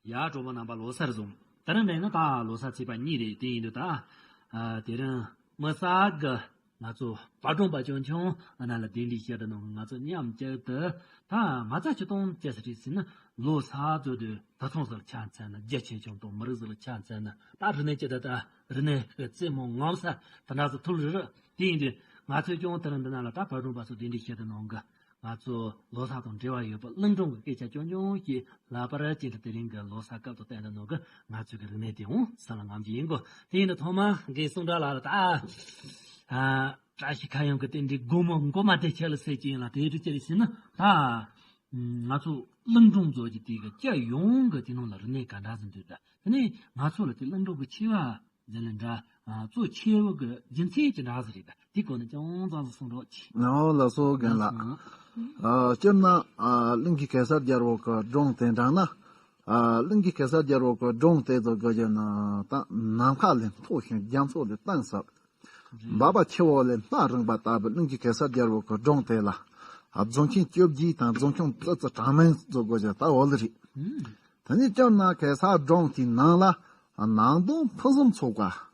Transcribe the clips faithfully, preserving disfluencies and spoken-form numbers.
ཡ། གྲོགས་པོ་རྣམ་པ་ལོ་གསར་བཟང་། དེ་རིང་འདི་ནི་ད་ལོ་གསར་ཚེས་པ་གཉིས་རེད། དེ་ཡིན་དུས་ད། ཨ། དེ་རིང་མི་གསར་གི་ང་ཚོ་བག་སྒྲོན་པ་ཆུང་ཆུང་རྣམས་ལ་གདན་འདྲེན་ཞུས་ཏེ་ནང་ང་ཚོ་མཉམ་གཅིག་ཏུ་ད་མ་རྩ་ཆུ་དུང་ཅི་ཟེར་རེད་ཟེར་ན། ལོ་གསར་ཚོ་དུས་ད་ཚོང་ཟེར་ཆ་མཚོན་ན། རྒྱ་ཆེ་ཆུང་དང་མི་རིགས་ཟེར་ཆ་མཚོན་ན། ད་རིག་གནས་ཀྱི་ད་ད་རིག་གནས་ཀྱི་རྩེ་མོ་ངོམ་ས་དེ་འདྲ་ཚོ་ཐུག་ལེ་རེད། དེ་ཡིན་དུས་ང་ཚོས་ཀྱང་དེ་རིང་འདི་ནང་ལ་ད་བག་སྒྲོན་པ་ཚོ་གདན་འདྲེན་ཞུས་ཏེ་ནང་གི། ང་ཚོ་ལོ་གསར་དང་འབྲེལ་བ་ཡོད་པ་གླིང་སྒྲུང་གི་སྐད་ཆ་ཆུང་ཆུང་ཞིག་ལབ་པར་བྱས་ཏེ། དེ་རིང་གི་ལོ་གསར་སྐབས་དང་བསྟུན་ཏེ་ནང་གི་ང་ཚོའི་གི་རིག་གནས་དེ་འོང་ས་ལ་ངོམ་གྱི་ཡིན་གོ། དེ་ཡིན་དུས་ཐོག་མར་རྒན་གསུང་སྒྲ་ལགས་ལ་ད། ཨ། བཀྲ་ཤིས་ཁ་གཡང་གི་རྟེན་འབྲེལ་སྒོར་མོ་མགོ་མ་དེ་ཁྱེར་ལ་ཟེར་གྱི་ཡིན་ལ། དེ་རིགས་ཅི་རེད་ཟེར་ན་ད། ང་ཚོ་གླིང་སྒྲུང་ཚོ་གི་དེ་གི་སྤྱི་ཡོངས་གི་དེ་ནང་ལ་རིག་གནས་ག་འདྲ་ཟིག་འདུག་ད། དེ་ནས་ང་ཚོ་ལ་དེ་གླིང་སྒྲུང་གི་ཆེ་བ་ཟེར་ལེ་འདྲ། ཨ། གཙོ་ཆེ་བ་གི་རྒྱུ་མཚན་ཅི་འདྲ་ཟིག་རེད་ད། དེ་སྐོར་ནས་ཅུང་ཙམ་ཟིག་གསུང་རོགས་གྱིས། ཨོ། ལགས་སོ། རྒན་ལགས། ཨ། སྤྱིར་ན། ཨ། གླིང་གི་གེ་སར་རྒྱལ་པོ་གི་སྒྲུང་དེ་འདྲ་ན། ཨ། གླིང་གི་གེ་སར་རྒྱལ་པོ་གི་སྒྲུང་དེ་ཚོ་གི་རྒྱུ་ན་ད་ནམ་མཁའ་ལས་མཐོ་ཞིང་རྒྱ་མཚོ་ལས་གཏིང་ཟབ། འབབ་པ་ཆུ་བོ་ལས་སྣ་རིང་བ་ལྟ་བུ་གླིང་གི་གེ་སར་རྒྱལ་པོ་གི་སྒྲུང་དེ་ལ། ཨ། རྫོགས་ཆེན་བཅོ་བརྒྱད་དང་རྫོགས་ཆུང་ཙི་ཙི་གྲངས་མང་ཚོ་གི་རྒྱུ་ད་འོ་ལེ་རེད། དེ་ནས་སྤྱིར་ན་གེ་སར་སྒྲུང་དེའི་ནང་ལ་ནང་དོན་ཕུན་སུམ་ཚོགས་པ།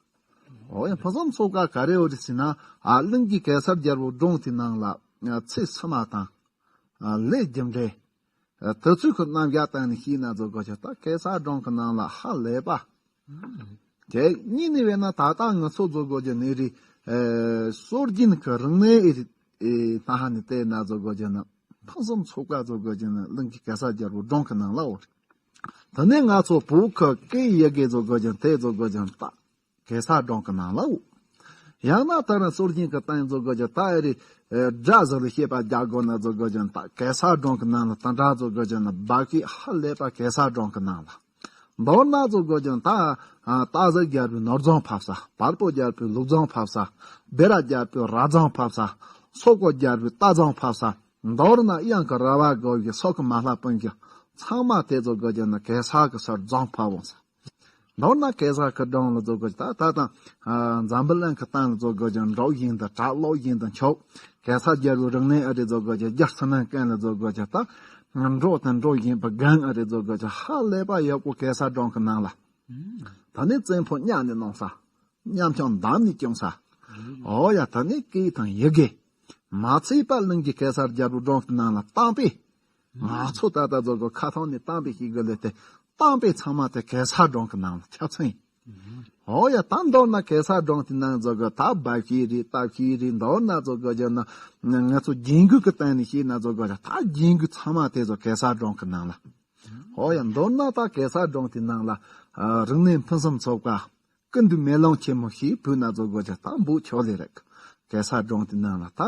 འོ་ཡ། ཕུན་སུམ་ཚོགས་པ་ག་རེ་ཡོད་རེད་ཟེར་ན། ཨ། གླིང་གི་གེ་སར་རྒྱལ་པོ་སྒྲུང་དེའི་ནང་ལ། ཨ། ཚེ་ཕྱི་མ་དང་། ཨ། ལས་རྒྱུ་འབྲས། ཨ། དུས་ཚོད་ཀྱི་རྣམ་གཞག་སྟེང་ནས་བཤད་ན་ཚོ་གི་རྒྱུ་ད་གེ་སར་སྒྲུང་གི་ནང་ལ་ཧ་ལས་པ། དེ་གཉིས་ནས་བས་ན་ད་ལྟ་ང་ཚོ་ཚོ་གི་རྒྱུ་ནི་རེད། ཨེ། སྲོལ་རྒྱུན་གྱི་རིག་གནས་ཨེ་རེད། ཨེ། སྣ་ཁ་ནས་བལྟས་ན་ཚོ་གི་རྒྱུ་ནི་ཕུན་སུམ་ཚོགས་པ་ཚོ་གི་རྒྱུ་ནི་གླིང་གི་གེ་སར་རྒྱལ་པོ་སྒྲུང་གི་ནང་ལ་འོ་རེད། དེ་ནས་ང་ཚོ་བོད་ཀྱི་སྐད་ཡི་གེ་ཚོ་གི་རྒྱུ་དེ་ཚོ་གི་རྒྱུ་ད་གེ་སར་སྒྲུང་གི་ནང་ལའོ། ཡང་ན་ད་རང་སྲོལ་རྒྱུན་གྱི་སྟེང་ཚོ་གི་རྒྱུ་ད་ཨེ་རེད། ཨེ། སྒྲ་ཟིག་ལ་དཔྱད་པ་རྒྱག་དགོས་ན་ཚོ་གི་རྒྱུ་ད་གེ་སར་སྒྲུང་གི་ནང་ལ་དེ་འདྲ་ཚོ་གི་རྒྱུ་ནི་སྦ་གི་ཧ་ལས་པ་གེ་སར་སྒྲུང་གི་ནང་ལ། མདོར་ན་ཚོ་གི་རྒྱུ་ད། ཨ། སྟག་གཟིག་རྒྱལ་པོའི་ནོར་རྫོང་ཕབ་ས། བལ་པོ་རྒྱལ་པོའི་ལུག་རྫོང་ཕབ་ས། སྦི་རག་རྒྱལ་པོའི་ར་རྫོང་ཕབ་ས། སོག་པོ་རྒྱལ་པོའི་རྟ་རྫོང་ཕབ་ས། མདོར་ན་གཡང་གི་ར་བ་དགོ་གི་སོག་གི་མ་ལྷ་སྤུན་གྱི་ཚང་མ་དེ་ཚོ་གི་རྒྱུ་ནི་གེ་སར་གི་སར་རྫོང་ཕབ་འོང་ས། མདོར་ན་གེ་སར་གི་སྒྲུང་ལ་ཚོ་གི་ད་ད་དང་། ཨ། འཛམ་བུ་གླིང་གི་སྟེང་ལ་ཚོ་གི་རྒྱུ་འགྲོ་བཞིན་དུ་གྲགས། ལོ་བཞིན་དུ་འཁྱོག་གེ་སར་རྒྱལ་པོའི་རིག་གནས་ཨ་རེ་ཚོ་གི་རྒྱུ་རྒྱ་ཆེ་ན་མཁན་ལ་ཚོ་གི་རྒྱུ་ད་འགྲོ་དང་འགྲོ་བཞིན་པའི་རྒན་ཨ་རེ་ཚོ་གི་རྒྱུ་ཧ་ལས་པ་ཡག་པོ་གེ་སར་སྒྲུང་གི་ནང་ལ། ད་ནི་བཙན་པོ་གཉའ་ནས་གནོན་ས། ཉམ་ཆུང་འདམ་ནས་བསྐྱངས་ས། འོ་ཡ། ད་ནི་སྐད་དང་ཡི་གེ་མ་ཚད་པ་གླིང་གི་གེ་སར་རྒྱལ་པོའི་སྒྲུང་གི་ནང་ལ་གཏམ་དཔེ། ང་ཚོ་ད་ལྟ་ཚོ་གི་ཁ་ཐོག་ནས་གཏམ་དཔེ་ཞིག་གི་ལས་ཏེ། གཏམ་དཔེ་ཚང་མ་དེ་གེ་སར་སྒྲུང་གི་ནང་ལ་ཁྱབ་ཚུལ་ཡིན། འོ་ཡ། ད་མདོར་ན་གེ་སར་སྒྲུང་དེ་ནང་ཚོ་གི་ད་སྦ་གི་རེད། སྟག་གི་རེད། མདོར་ན་ཚོ་གི་རྒྱུ་ན་ང་ཚོ་རྒྱན་གོས་ཀྱི་སྟེང་ནས་བཤད་ན་ཚོ་གི་ད་རྒྱན་གོས་ཚང་མ་དེ་ཚོ་གེ་སར་སྒྲུང་གི་ནང་ལ། འོ་ཡ། མདོར་ན་ད་གེ་སར་སྒྲུང་དེ་ནང་ལ། ཨ། རིག་གནས་ཕུན་སུམ་ཚོགས་པ། ཀུན་ཏུ་མེ་ལོང་ཆེན་མོ་ཞེས་བོས་ན་ཚོ་གི་རྒྱུ་ད་འབོད་ཆོག་ལེ་རེད། གེ་སར་སྒྲུང་དེ་ནང་ལ་ད་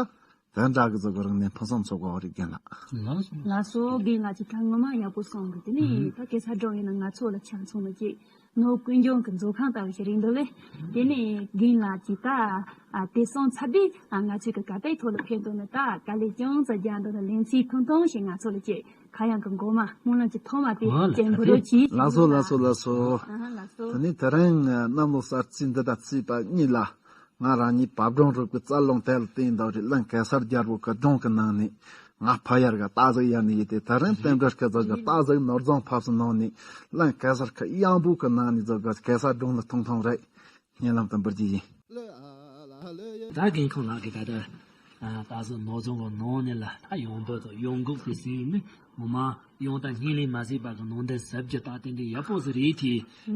དེ་འདྲ་གི་ཚོ་གི་རིག་གནས་ཕུན་སུམ་ཚོགས་པ་འོ་རེད། རྒན་ལགས། ལགས་སོ། རྒན་ལགས་ཀྱིས་ད་ངོ་མ་ཡག་པོ་གསུངས་འདུག་དེ་ནས་ད་གེ་སར་སྒྲུང་ཡིན་ན་ང་ཚོ་ལ་ཆ་མཚོན་ན་ཅིག་ནོར་ཀུན་འབྱུང་གི་མཛོད་ཁང་ལྟ་བུ་ཞིག་རེད་འདུག་ལེ། དེ་ནས་རྒན་ལགས་ཀྱིས་ད། ཨ། དེ་གསུངས་ཚར་དུས། ཨ། ང་ཚོས་གི་ག་པའི་ཐོག་ལ་ཕེབས་འདུག་ན་ད་དཀའ་ལས་ཅུང་ཙམ་རྒྱག་འདུག་ན་ལན་ཚིགས་ཐུང་ཐུང་ཞིག་ང་ཚོ་ལ་ཅིག་ཁ་གཡང་གི་མགོ་མ་སྨོན་ལམ་གྱི་ཐོག་མ་དེ། ཨོ་ལ། ཅན་བུ་རོ་ཅི། ལགས་སོ། ལགས་སོ། ལགས་སོ། ཨ། ལགས་སོ། དེ་ནས་དེ་རིང་གནམ་ལོ་གསར་ཚེས་འདི་དང་ཚེས་པ་གཉིས་ལ། ང་རང་ཉིད་བབ་སྒྲུང་རིག་པའི་རྩལ་ལུང་དེ་ལ་བརྟེན་འདུག་རེད། གླིང་གེ་སར་རྒྱལ་པོ་གི་སྒྲུང་གི་ནང་ནས་ང་ཕ་ཡར་གི་སྟག་གཟིག་ཡར་ནས་ཡིན་ཏེ། དེ་རིང་རྟེན་འབྲེལ་གི་ཚོ་གི་སྟག་གཟིག་ནོར་རྫོང་ཕབ་སུ་ནང་ནས་གླིང་གེ་སར་གི་གཡང་འབོད་གི་ནང་ནས་ཚོ་གི་གེ་སར་སྒྲུང་ལ་ཐུང་ཐུང་རེ་སྙན་ལམ་དུ་འབུལ་རྒྱུ་ཡིན། ད་རྒན་ཁོང་ལགས་ཀྱིས་ད་ལྟ། ཨ། སྟག་གཟིག་ནོར་རྫོང་གི་ནང་ནས་ལ་ད་གཡང་འབོད་དང་གཡང་འགུགས་པའི་ཟིན་ནི་ངོ་མ་གཡང་དང་སྙིང་ལས་མ་ཟད་པ་གི་ནང་དོན་ཟབ་རྒྱས་དང་རྟེན་འབྲེལ་ཡག་པོ་ཟིག་རེད་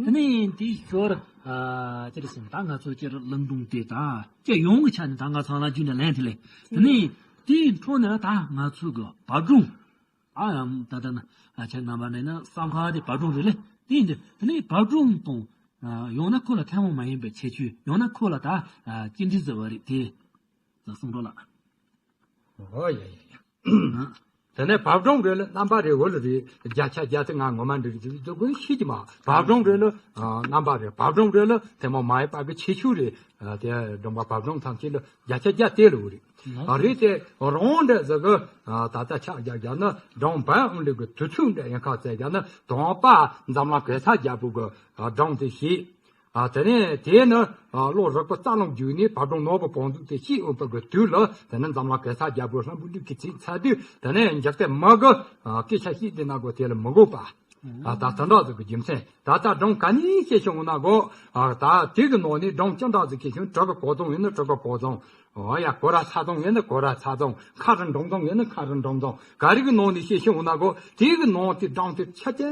དེ། དེ་ནས་དེའི་ཞོར། ཨ། ཅི་རེད་ཟེར་ན་ད་ང་ཚོ་སྤྱིར་གླིང་སྒྲུང་དེ་ད་སྤྱི་ཡོངས་ཀྱི་ཆ་ནས་ད་ང་ཚང་ལ་རྒྱུན་ནས་ལེན་དེ་ལས། དེ་ནས་དེའི་འཕྲོ་ནས་ད་ང་ཚོ་གི་བབ་སྒྲུང་། ཨ། ཡང་ད་ལྟ་ན། ཨ། ཁྱེད་རྣམ་པ་ནས་ན་བསམ་ཁ་དེ་བབ་སྒྲུང་རེད་ལེ། དེ་ཡིན་དུས་དེ་ནས་བབ་སྒྲུང་དང་། ཨ། ཡང་ན་ཁོ་ལ་ཐུན་མོང་མ་ཡིན་པའི་ཁྱད་ཆོས། ཡང་ན་ཁོ་ལ་ད། ཨ། ཅི་འདྲ་ཟེར་བ་རེད་དེ་ད་གསུང་རོགས་ལགས། ཨོ་ཡ་ཡ་ཡ། ཨ། དེ་ནས་བབ་སྒྲུང་རེད་ལ་རྣམ་པ་རེ་འོ་ལ་རེད། བརྒྱ་ཆ་བརྒྱ་དེ་ང་ངོ་མ་འགྲིག་འགྲིག་འདུག་དགོས་ཤེས་ཀྱི་མ། བབ་སྒྲུང་རེད་ལ། ཨ། རྣམ་པ་རེད། བབ་སྒྲུང་རེད་ལ་ཐུན་མོང་མ་ཡིན་པ་གི་ཁྱད་ཆོས་རེད། ཨ། དེ་སྒྲུང་པ་བབ་སྒྲུང་ཐམས་ཅད་ལ་བརྒྱ་ཆ་བརྒྱ་དེ་ལ་འོ་རེད། ཨ། རེད་དེ་རང་འདྲ་ཟེར་གི། ཨ། ད་ལྟ་ཆ་བཞག་བཞག་ན་སྒྲུང་འབུམ་ཨང་ལུག་གི་དུས་ཚོད་འདྲ་ཡན་ཁ་བཙལ་བཞག་ན་དང་པ་འཛམ་གླིང་གེ་སར་རྒྱལ་པོ་གི། ཨ། སྒྲུང་དེ་བཤད། ཨ། དེ་ནས་དེ་ནི། ཨ། བློ་རིག་པའི་རྩལ་ལུང་བརྒྱུད་ནས་བབ་སྒྲུང་ནོར་བུ་བང་མཛོད་དེ་བཤད་འོས་པ་གི་དུས་ལ། དེ་ནི་འཛམ་གླིང་གེ་སར་རྒྱལ་པོའི་ལྷུན་པོ་ལུག་གི་ཚིག་ཚར་དུས། དེ་ནས་འཇིག་རྟེན་མི་གི། ཨ། སྐད་ཆ་བཤད་དེ་ན་གོ་དེ་ལ་མི་དགོས་པ། ཨ་ད་དེ་འདྲ་ཟིག་གི་རྒྱུ་མཚན། ད་ལྟ་སྒྲུང་ག་ནས་བཤད་བྱུང་ན་གོ། ཨ་ད་དེ་གི་ནང་ནས་སྒྲུང་ཅི་འདྲ་ཟིག་བཤད་བྱུང་། གྲི་གི་གོ་རྫོང་ཡིན་ན་གྲི་གི་གོ་རྫོང་། ཨོ་ཡ། གོ་ར་ཚ་རྫོང་ཡིན་ན་གོ་ར་ཚ་རྫོང་། མཁར་འགྲོམ་རྫོང་ཡིན་ན་མཁར་འགྲོམ་རྫོང་། ག་རེ་གི་ནང་ནས་བཤད་བྱུང་ན་གོ། དེ་གི་ནང་དེ་སྒྲུང་དེ་ཆ་ཆ་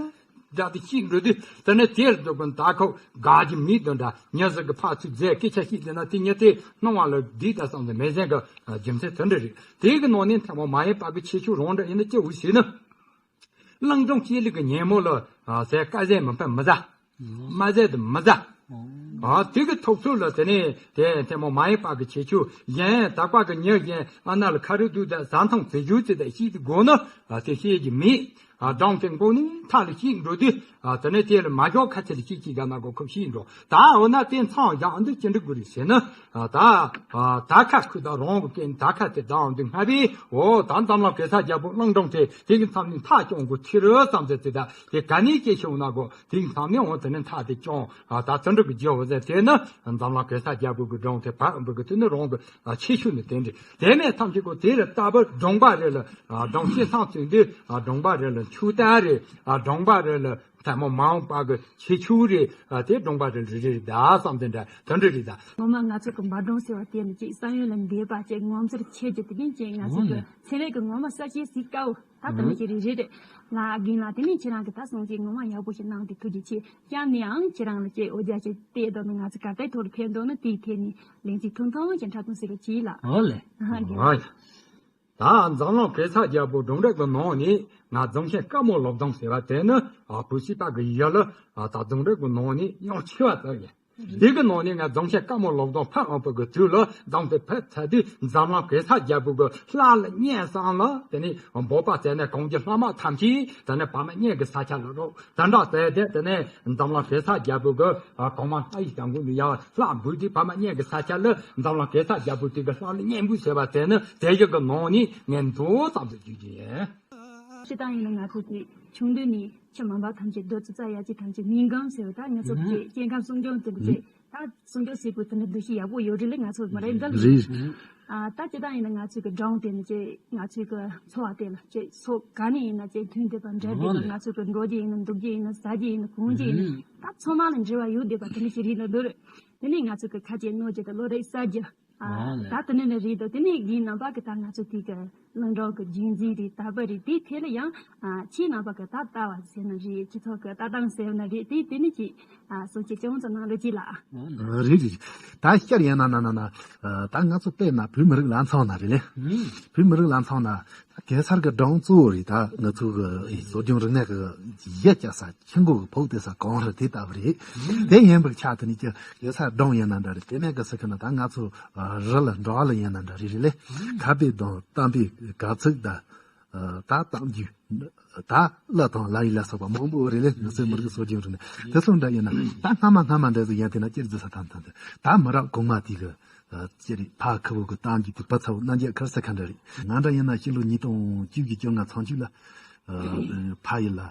འདྲ་དེ་ཤེས་འགྲོ་དུས། དེ་ནས་དེར་འདུག་གི་ད་ཁོ་དགའ་རྒྱུ་མེད་དོན་འདྲ། མྱི་ཟིག་གི་ཕར་ཚུར་རྫས་སྐད་ཆ་བཤད་དེ་ན། དེ་མྱི་དེ་སྣང་བ་ལ་བསྡུས་ད་བསམ་དེ་མི་ཟན་གི་རྒྱུ་མཚན་དེ་འདྲ་རེད། དེ་གི་ནང་ནས་ཐལ་མོ་མ་ཡིན་པ་གི་ཁྱད་ཆོས་རང་འདྲ་ཡིན་ན་ཅི་འོ་ཟེར་ན། གླིང་སྒྲུང་བཤད་ལུགས་ཀྱི་ཉིན་མོ་ལ་ཟས་དཀར་ཟས་མི་ཕན་མི་ཟ། དམར་ཟས་དེ་མི་ཟ། ཨ་དེ་གི་ཐོག་ཚོད་ལ་དེ་ནས་དེ་ཐལ་མོ་མ་ཡིན་པ་གི་ཁྱད་ཆོས་གཞན་དག་པ་གི་མྱི་གཞན་ཨ་ན་ལ་ཁ་རུ་དུས་ད་ཟ་འཐུང་དེ་ཞུ་དེ་ད་ཤེས་དགོས་ན། ཨ་དེ་ཤེས་ཀྱི་མེད། ཨ་སྒྲུང་དེ་མགོ་ནས་མཐའ་ལ་ཤེས་འགྲོ་དུས། ཨ་དེ་ནས་དེ་ལ་མ་ཞོག་ཁ་ཚེ་ལ་ཤེས་ཀྱི་ག་ན་གོ་ཁོ་ཤེས་འགྲོ། ད་འོ་ན་དེ་མཚམས་བཞག་འདི་ཅི་འདྲ་དགོས་རེད་ཟེར་ན། ཨ་ད་ཨ་ད་ཁ་ཁུ་ད་རང་གི་སྐད་ད་ཁ་དེ་ད་འོང་དུས་སྔ་བས་འོ་ད་འཛམ་གླིང་གེ་སར་རྒྱལ་པོ་གླིང་སྒྲུང་དེ་དེ་གི་མཚམས་ནས་མཐའ་སྐྱོང་དགོས་ཐེ་རུ་ཙམ་ཟེར་དེ། ད་དེ་ག་ནས་སྐྱེ་བྱུང་ན་གོ། དེ་གི་མཚམས་ནས་འོ་དེ་ནས་མཐའ་དེ་སྐྱོང་། ཨ་ད་དེ་འདྲ་གི་རྒྱལ་བོ་ཟེར་དེ་ནི་འཛམ་གླིང་གེ་སར་རྒྱལ་པོ་གི་སྒྲུང་དེ་བར་འབུ་གི་དེ་ནི་རང་གི་ཨ་ཁྱད་ཆོས་ནི་དེ་འདྲ། དེ་ནས་ཐམས་ཅད་ཀོ་དེ་ལ་ལྟ་བུ་སྒྲུང་པ་རེ་ལ་ཨ་སྒྲུང་བཤད་སྟངས་ཚུལ་འདི། ཨ་སྒྲུང་པ་རེ་ལ་མཆོད་རྟེན་རེ། ཨ་སྒྲུང་པ་རེ་ལ་ཐལ་མོ་མ་འོངས་པ་གི་ཁྱད་ཆོས་རེ། ཨ་དེ་སྒྲུང་པ་རེ་ལ་རེ་རེ་རེ་ད་བསམ་དེ་འདྲ་དེ་འདྲ་རེ་ད། ངོ་མ་ང་ཚོ་གི་འབའ་སྒྲུང་ཟེར་བ་དེ་ནི་ཅིག་བསམ་ཡུལ་ལ་འདས་པ་ཅིག་ངོ་མཚར་ཆེ་རྒྱུ་དེ་ནི་ཅིག་ང་ཚོ་གི་ཚན་རིག་གི་ངོ་མ་གསར་བཤད་ཟིག་དཀའ་བོ། ད་དེ་ནི་ཅིག་རེ་རེ་རེ་ལ་རྒན་ལགས་དེ་ནི་ཁྱེད་རང་གི་ད་གསུང་ཆོས་ངོ་མ་ཡག་པོ་ཞིག་གནང་དེ་ཐུགས་རྗེ་ཆེ། གཤམ་ནས་ཡང་ཁྱེད་རང་ལ་ཅིག་འོ་རྒྱ་ཅིག་བལྟས་འདུག་ན། ང་ཚོ་གར་སྟེགས་ཐོག་ལ་ཕེབས་འདུག་ན་དེའི་ཐད་ནས་ལན་ཚིག་ཐུང་ཐུང་ཅིག་འཁྲབ་སྟོན་ཟེར་རོགས་གྱིས་ལགས། ཨོ་ལེ། ཨ་རྒན་ལགས། ཨོ་ཡ། ད་འཛམ་གླིང་གེ་སར་རྒྱལ་པོ་སྒྲུང་རབ་ཀྱི་ནང་ནས་ང་རྫོང་ཆེན་དཀར་མོ་ལོ་ཟླུམ་ཟེར་བ་དེ་ནི་ཨ་བོད་སྤྱི་པ་གི་ཡུལ་ལ་ཨ་ད་སྒྲུང་རབ་ཀྱི་ནང་ནས་ཡང་ཆེ་བ་དག་ཡིན། འདི་གི་ནང་ནས་ང་རྫོང་ཆེན་དཀར་མོ་ལོ་ཟླུམ་ཕར་འོང་བའི་གི་དུས་ལ། སྒྲུང་དེ་ཕར་ཚར་དུས་འཛམ་གླིང་གེ་སར་རྒྱལ་པོ་གི་ལྷ་ལ་བསྙེན་སོང་ལ། དེ་ནས་འབོད་པ་བྱས་ནས་གངས་ཀྱི་ལྷ་དམག་ཐམས་ཅད་དེ་ནས་བར་མ་གཉན་གྱི་ས་ཆ་ལ་རོགས། དེ་འདྲ་ཟེར་ཏེ་དེ་ནས་འཛམ་གླིང་གེ་སར་རྒྱལ་པོ་གི་ཨ་གོང་མ་ལྷ་ཡི་ཞལ་མགོ་ནས་ཡར་ལྷ་འབུལ་དུས་བར་མ་གཉན་གྱི་ས་ཆ་ལ་འཛམ་གླིང་གེ་སར་རྒྱལ་པོ་དེ་གི་ལྷ་ལ་བསྙེན་འབུལ་ཟེར་བ་དེ་ནི་དེ་ཡི་གི་ནང་ནས་ངས་མདོ་ཙམ་དུ་བརྗོད་རྒྱུ་ཡིན། སྤྱིར་བཏང་ཡིན་ན་ང་ཚོ་གི་ཆུང་དུས་ནས་ཁྱི་མ་འབའ་ཐམས་ཅད་རྡོ་རྩི་རྩྭ་ཡ་གཅིག་ཐམས་ཅད་མི་འགམ་ཟེར་བ། ད་ང་ཚོ་གི་སྐྱེ་ཁམས་སྲུང་སྐྱོང་དེ་ལ་ཅིག་ད་སྲུང་སྐྱོང་བྱེད་དགོས་དེ་འདྲ་འདུ་ཤེས་ཡག་པོ་ཡོད་རེད་ལ། ང་ཚོ་མི་རེད་འདི་ལ། རེད། ཨ་ད་སྤྱིར་བཏང་ཡིན་ན་ང་ཚོའི་གི་སྒྲུང་དེ་ནི་ཅིག་ང་ཚོའི་གི་འཚོ་བ་དེ་ལ་ཅིག་སོ་ག་ནས་ཡིན་ན་ཅིག་མཐུན་བསྡེབས་པ་འདྲ་དེ་ལ། ང་ཚོའི་གི་འགྲོ་རྒྱུ་ཡིན་ན་འདུག་རྒྱུ་ཡིན་ན་ཟ་རྒྱུ་ཡིན་ན་གོན་རྒྱུ་ཡིན་ན་ད་ཚང་མ་ལ་འབྲེལ་བ་ཡོད་བསྡད་པ་དེ་འདྲ་ཞིག་རེད་འདུག་རེད། དེ་ནས་ང་ཚོའི་གི་ཁ་ཆེ་ནོར་རྒྱུ་དང་བློ་རིག་གསར་རྒྱུ། ཨ་ད་དེ་ནས་ནི་རེད་དོ། དེ་ནས་རྒན་རྣམ་པ་གི་ད་ང་ཚོ་དེ་གི་གླིང་སྒྲུང་གི་རྒྱུན་འཛིན་རེད། དར་པ་རེད། དེའི་ཐད་ལ་ཡང་ཨ་ཁྱེད་རྣམ་པ་གི་ད་ལྟ་བ་ཟེར་ན་རེད། སྤྱི་ཚོགས་གི་ལྟ་སྟངས་ཟེར་ན་རེད། དེ་དེ་ནས་ཀྱི་ཨ་གསུང་ཆོས་ཅུང་ཙམ་གནང་རོགས་གྱིས་ལགས། ཨ་རེད་རེད། ད་བསྐྱར་ཡིན་ན་ན་ན་ན་ཨ་ད་ང་ཚོ་དཔེར་ན་བོད་མི་རིགས་ལ་མཚོན་ན་རེད་ལེ། བོད་མི་རིགས་ལ་མཚོན་ན་ད་གེ་སར་གི་སྒྲུང་གཙོ་བོ་རེད། ད་ང་ཚོ་གི་ཨེ་སྲོལ་རྒྱུན་རིག་གནས་ཀྱི་གཞི་རྒྱ་ས་ཆེན་པོ་གི་བོད་དེ་ས་གང་རེད་དེ་ལྟ་བུ་རེད། དེ་ཡིན་པའི་ཆ་དེ་ནི་ཀྱི་གེ་སར་སྒྲུང་ཡིན་ན་འདྲ་རེད། དེ་མིན་གི་ས་ཁུལ་ན་ད་ང་ཚོ་རི་ལ་འགྲོ་བ་ལ་ཡིན་ན་འདྲ་རེད་རེད་ལེ། ཁ་པའི་དང་གཏམ་པའི་གབ་ཚིག་དང་ད་གཏམ་རྒྱུད་ད་གླུ་དང་ལ་ཡི་ལ་སོགས་པ་མང་པོ་རེད་ལེ། ང་ཚོའི་མི་རིགས་སྲོལ་རྒྱུན་རིག་གནས་དེ་ཚོ་འདྲ་ཡིན་ན་ད་སྔ་མ་སྔ་མ་འདྲ་ཟིག་ཡིན། དེ་ན་སྤྱིར་རྫི་ས་ཐམ་ཐམ་དེ་ད་མི་རབས་གོང་མ་དེ་གི་ཨ་ཅི་རེད། ཕ་ཁུ་བོ་གི་གཏམ་རྒྱུད་དེ་བུ་ཚ་བོ་རྣམ་རྒྱལ་ཁར་ས་ཁ་འདྲ་རེད། ང་འདྲ་ཡིན་ན་ཕྱི་ལོ་ཉིས་སྟོང་བཅུ་གི་བཅོ་ལྔ་ཚང་ཆུ་ལ་ཨ་ཕ་ཡུལ་ལ་ཨ་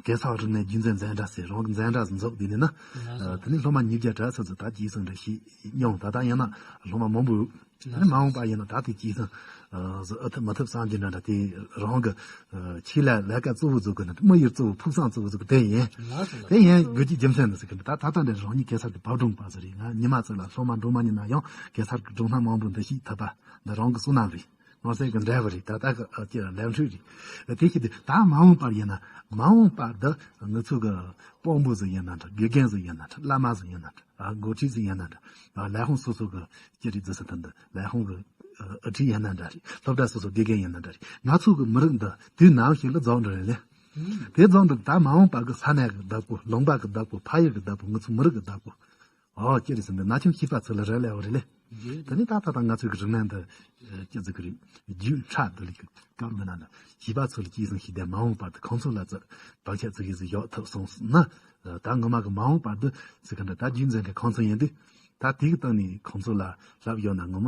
གེ་སར་རིག་གནས་རྒྱུན་འཛིན་འཛིན་གྲྭ་ཟེར་རང་གི་འཛིན་གྲྭ་འཛུགས། དེ་ནས་ན་ཨ་དེ་ནས་སློབ་མ་ཉིས་བརྒྱ་གྲས་ཙམ་ད་སྐྱེད་སྲིང་འདྲ་ཞིག་མྱོང་། ད་ལྟ་ཡིན་ན་སློབ་མ་མང་པོ་ཡོད། དེ་ནས་མ་འོངས་པ་ཡིན་ན་ད་དེ་སྐྱེད་སྲིང་ཨ་ཨ་ཐུབ་མ་ཐུབ་བསམ་གྱི་འདྲ་འདྲ། དེ་རང་གི་ཆེད་ལས་ལས་ཀ་གཙོ་བོ་བཟོ་དགོས་ན་དམིགས་ཡུལ་གཙོ་བོ་ཕུགས་བསམ་གཙོ་བོ་བཟོ་དགོས་དེ་ཡིན། དེ་ཡིན་དགོས་ཀྱི་རྒྱུ་མཚན་ནི་ཟེར་གི་འདུག་ད་ད་ལྟ་འདྲ་རང་ཉིད་གེ་སར་གྱི་བབ་སྒྲུང་པ་ཟེར་རེད། ང་ཉི་མ་ཚོ་ལ་སློབ་མ་འགྲོ་མ་ཉན་ན་ཡང་གེ་སར་གྱི་སྒྲུང་རྣམ་མང་པོ་འདི་ཤེས་ཐུབ་པ་འདི་རང་གི་བསོད་ནམས་རེད། མངོན་གསལ་གྱི་འབྲས་བུ་རེད། ད་ལྟ་གི་ཨ་ཀྱི་ལས་འཕྲོ་རེད། དེ་ཤེས་དུས་ད་མ་འོངས་པར་ཡིན་ན་མ་འོངས་པར་འདི་ང་ཚོ་གི་དཔོན་པོ་ཟིག་ཡིན་ན་འདྲ། དགེ་རྒན་ཟིག་ཡིན་ན་འདྲ། བླ་མ་ཟིག་ཡིན་ན་འདྲ། ཨ་འགོ་ཁྲིད་ཟིག་ཡིན་ན་འདྲ། ཨ་ལས་ཁུངས་སོ་སོ་གི་ཅི་རིགས་རྫི་ས་ཐོན་འདི་ལས་ཁུངས་གི་ཨ་ཁྲིད་ཡིན་ན་འདྲ་རེད། སློབ་གྲྭ་སོ་སོ་དགེ་རྒན་ཡིན་ན་འདྲ་རེད། ང་ཚོ་གི་མི་རིགས་འདི་དུས་ནམ་ཞིག་ལ་རྫོགས་འགྲོ་རེད་ལེ། དེ་རྫོགས་འགྲོ་ད་མ་འོངས་པ་གི་ས་གནས་གི་བདག་པོ། ལུང་པ་གི་བདག་པོ། ཕ་ཡུལ་གི་བདག་པོ། ང་ཚོ་མི་རིགས་གི་བདག་པོ། ཨོ་ཅི་རེད་ཟེར་ན་ན་ཆུང་བྱིས་པ་ཚོ་ལ་རག་ལས་པ་རེད་ལེ། དེ་ནི་ད་ད་ད་ང་ཚོ་གི་རིག་གནས་འདི་ཅི་ཟེར་གི་རེད། རྒྱུན་ཆགས་འདུག་ལེ་གི་སྐབས་འདི་ན་ནི་བྱིས་པ་ཚོ་ལ་སྐྱེད་སྲིང་ཞིག་དེ་མ་འོངས་པར་དུ་ཁོང་ཚོ་ལ་ཚོ་བག་ཆགས་ཚིག་གི་ཟིག་ཡོད་ཐུབ་སོང་ན། ད་ངོ་མ་གི་མ་འོངས་པར་དུ་ཟེར་གི་འདྲ། ད་རྒྱུན་འཛིན་གི་ཁོང་ཚོ་ཡིན་དུས་ད་དེ་གི་སྟེང་ནས་ཁོང་ཚོ་ལ་བསླབ་ཡོད་ན་ངོ་མ་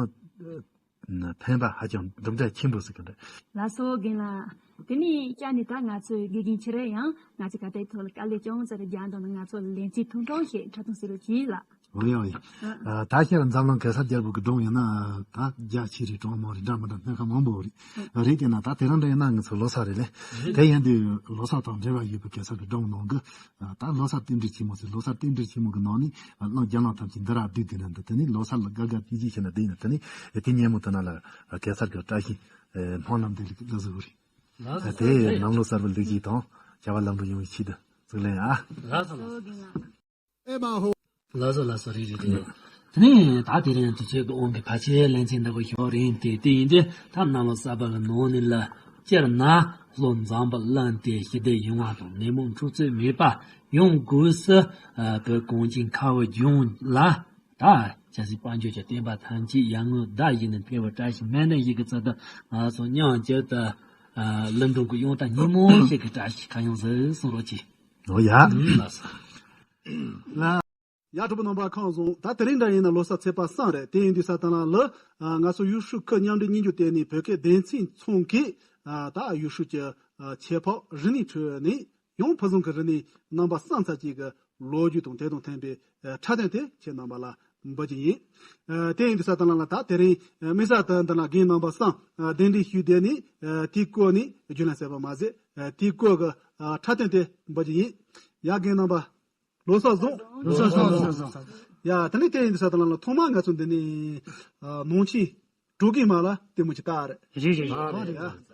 ཕན་པ་ཧ་ཅང་གྲུབ་འབྲས་ཆེན་པོ་ཟེར་གི་འདྲ། ལགས་སོ་རྒན་ལགས། དེ་ནས་བསྐྱར་ནས་ད་ང་ཚོའི་དགེ་རྒན་ཁྱེད་རང་ཡང་ང་ཚོའི་གར་སྟེགས་ཐོག་ལ་དཀའ་ལས་ཅུང་ཙམ་རེ་རྒྱག་འདུག་ན་ང་ཚོ་ལ་ལན་རྩིས་ཐུང་ཐུང་ཞིག་འཁྲབ་སྟོན་ཟེར་རོགས་གྱིས་ལགས། ཡང་ཡིན། ད་ཤར་འཛམ་གླིང་གེ་སར་རྒྱལ་པོ་གི་སྒྲུང་ཡིན་ན་ད་རྒྱ་ཆེ་རེད། གྲངས་མང་རེད། འདྲ་མི་འདྲ་སྣ་ཁ་མང་པོ་རེད། རེད་དེ་ན་ད་དེ་རིང་འདྲ་ཡིན་ན་ང་ཚོ་ལོ་གསར་རེད་ལེ། དེ་ཡིན་དུས་ལོ་གསར་དང་འབྲེལ་བ་ཡོད་པའི་གེ་སར་གི་སྒྲུང་ནང་གི་ད་ལོ་གསར་རྟེན་འབྲེལ་ཆེན་མོ་ཟེར། ལོ་གསར་རྟེན་འབྲེལ་ཆེན་མོ་གི་ནང་ནས་གླིང་རྒྱ་གླིང་ཐམས་ཅད་འདི་ར་བསྡུས་དེ་ན་འདི་དེ་ནས་ལོ་གསར་ལ་དགའ་དགའ་སྐྱིད་སྐྱིད་བྱས་ན་བསྡད་ཡིན་ན། དེ་ནས་དེ་ཉིན་མོ་དེ་ན་ལ་གེ་སར་གི་བཀྲ་ཤིས་སྨོན་ལམ་འདེབས་ལེགས་ལ་བཟོ་རེད། ལགས་སོ། དེ་ནང་ལོ་གསར་པ་ལེགས་ཤིག་དང་བྱ་བ་ལམ་འགྲོ་ཡོང་བའི་ཆེད་དུ་གཙུག་ལགས་ཡ། ལགས་སོ་ལགས་སོ། ལགས་སོ་ལགས་སོ། རེད་རེད་རེད། དེ་ནས་ད་དེ་རིང་དུས་ཚོད་ཀྱི་དབང་གིས་ཕལ་ཆེར་ལན་ཚིག་འདི་གོ་ཞོག་རིང་དེ་དེ་ཡིན་དུས་ད་གནམ་ལོ་གསར་པ་གི་ནང་ནས་ལ་སྤྱིར་ན་བློ་འཛོམས་པ་བླངས་ཏེ་ཞི་བདེ་ཡོང་བ་དང་ནད་མུག་འཁྲུག་རྩོད་མེད་པ་ཡོང་དགོས་སུ་བོད་གངས་ཅན་ཁ་བའི་ལྗོངས་ལ། ད་སྐྱ་སེར་དཔལ་འབྱོར་གྱི་བསྟན་པ་ཐམས་ཅད་ཡར་ངོའི་ཟླ་བཞིན་དུ་འཕེལ་བའི་བཀྲ་ཤིས་སྨན་གནས་ཞིག་གི་ཚུལ་དུ་ང་ཚོ་མཉམ་གཅིག་ཏུ་ལུང་དྲུང་གི་གཡུང་དང་ཉིན་མོ་ཞིག་གི་བཀྲ་ཤིས་ཁ་ཡོང་ཟེར་གསུང་རོགས་གྱིས། ཨོ་ཡ། ལགས་སོ། ཡ། གྲོགས་པོ་རྣམ་པ་ཁམས་བཟང་། ད་དེ་རིང་འདྲ་ཡིན་ན་ལོ་གསར་ཚེས་པ་གསུམ་རེད། དེ་ཡིན་དུས་ས་དང་ལ་ལ་ང་ཚོ་ཡུལ་ཤུལ་ཁུལ་མཉམ་འབྲེལ་གཉིས་འཇུག་ལྟེ་གནས་བོད་སྐད་སྡེ་ཚན་ཚང་གིས་ད་ཡུལ་ཤུལ་གྱི་ཁྱད་འཕགས་རིག་གནས་ཁྲོད་ནས། ཡང་ཕུན་སུམ་གྱི་རིག་གནས་རྣམ་པ་གསུམ་ཚར་གཅིག་གི་ལོ་རྒྱུས་དང་དེ་དང་མཐུན་པའི་འཁྲབ་སྟོན་དེ་ཁྱེད་རྣམ་པ་ལ་འབུལ་གྱི་ཡིན། དེ་ཡིན་དུས་ས་དང་ལ་ལ་ད་དེ་རིང་དམིགས་བསལ་དུ་འདི་ན་རྒན་རྣམ་པ་གསུམ་གདན་འདྲེན་ཞུས་ཏེ་ནི་དེའི་སྐོར་ནས་རྒྱུས་ལོན་གསལ་པོ་མ་ཟད་དེའི་སྐོར་གྱི་འཁྲབ་སྟོན་དེ་འབུལ་གྱི་ཡིན། ཡ། རྒན་རྣམ་པ་ལོ་གསར་བཟང་། ལོ་གསར་བཟང་། ལོ་གསར་བཟང་། ཡ། དེ་ནས་དེ་ཡིན་དུས་ས་དང་ལ་ལ་ཐོག་མར་ང་ཚོ་འདི་ནས་ནང་ཆེན་གྲོགས་རྒན་མ་ལ་ལྟད་མོ་ཅིག་ལྟ་རེད། རེད་རེད་རེད། ཡ།